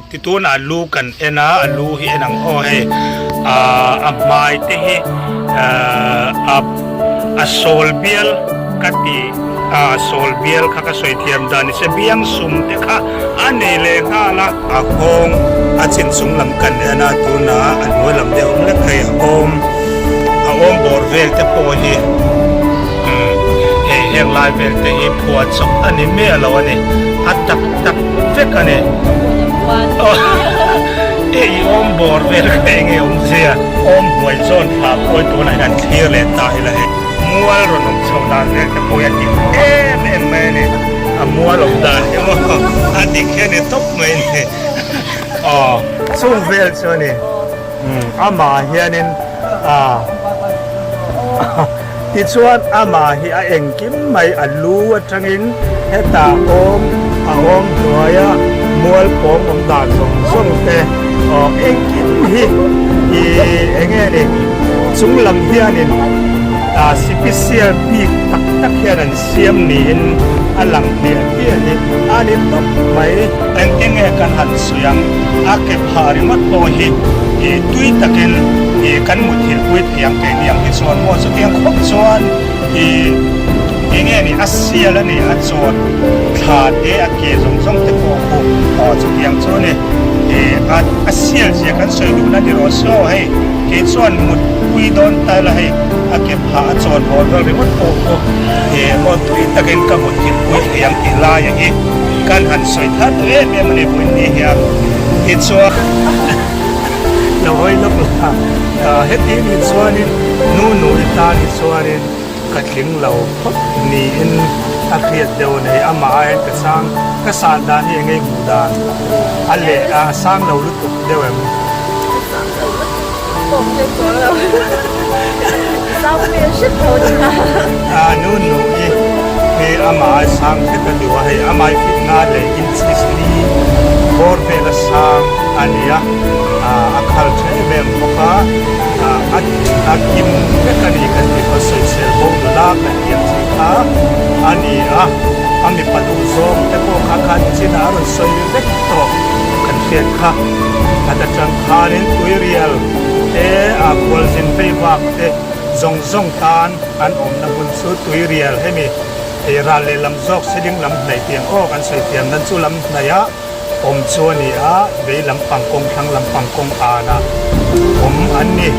Ti tunah lu kan en a, a lu hi en ang aw hei ah a hmai te hi ah a a sawl bial ka ti a a sawl bial kha ka sawi thiam dan ni se biang sum te kha a nei leh nghal a. A nghawng a chin chung lam kan en a tunah a hnuai lam deuh hlek hei a awm a awm bawr vel te pawh hi umm hei heng lai vel te hi phuah chawp a ni miah lo a ni a tak tak vek a ni e i awm bawr vel kha enge awm zia awm hnuai zawn thla pawh hi tunah hian thlir leh ta ila hei mual rawn awm chho dan vel te pawh hi a dik em em mai a ni a mual awm dan hi maw a dik hi a ni tawp mai a ni aw chung vel chu a ni. Amah hianin a tichuan amah hi a engkim mai a lu atangin hetah awm a awm hnuaia mual pawng awm dan zawng zawng te aw engkim hi ih enge ni chung lam hianin ah sipisial bik tak tak hian an siam niin a lang hliah hliah a ni a ni tawp mai. Engtin nge kan han sawi ang? A ke phah ringawt pawh hi ih tui takin ih kan muthilh pui thei ang keini ang hi chuan maw chutiang khawp chuan ih eng nge ni a sial a ni a chawn thla te a ke zawng zawng te pawh khu aw chutiang chu a ni ih a a sial zia kan sawi duhna ni rawh se aw hei kei chuan mut pui dawn ta ila hei a ke phah a chawn haw vel ringawt pawh khu ih maw tui takin ka muthilh pui thei ang tih laia hi Kan han sawi thar duh em em a ni vawiin ni hian tichuan lo hawi lawk la heti ni chuanin nu nu i tan hi chuanin ka tling lo phawt niin a hriat deuh a ni amah aiin ka sang ka san dan hi eng nge hmuh dan a leh a sang lo lutuk deuh em. Nu nu i hi amah a sang hret a duh a hei amah i fit nga leh inches li bawr vel a sang a ni a a khal tha em em bawk a a kim vek a ni kan tih kha sawisel bo nula kan tih ang chi kha a ni a a mipa duh zawng te pawh kha khan chinah a rawn sawi vek tawh kan hriat kha a ta tang khanin tuirial te a khualzin phei vak te zawng zawng tan an awmna hmun chu tuirial hemi ei ral leh lam zawk siling lam hnaih tiang aw kan sawi thiam dan chu lam hnaih a awm chu a ni a vei lampang kawng thlang lampang kawng ana awm an ni.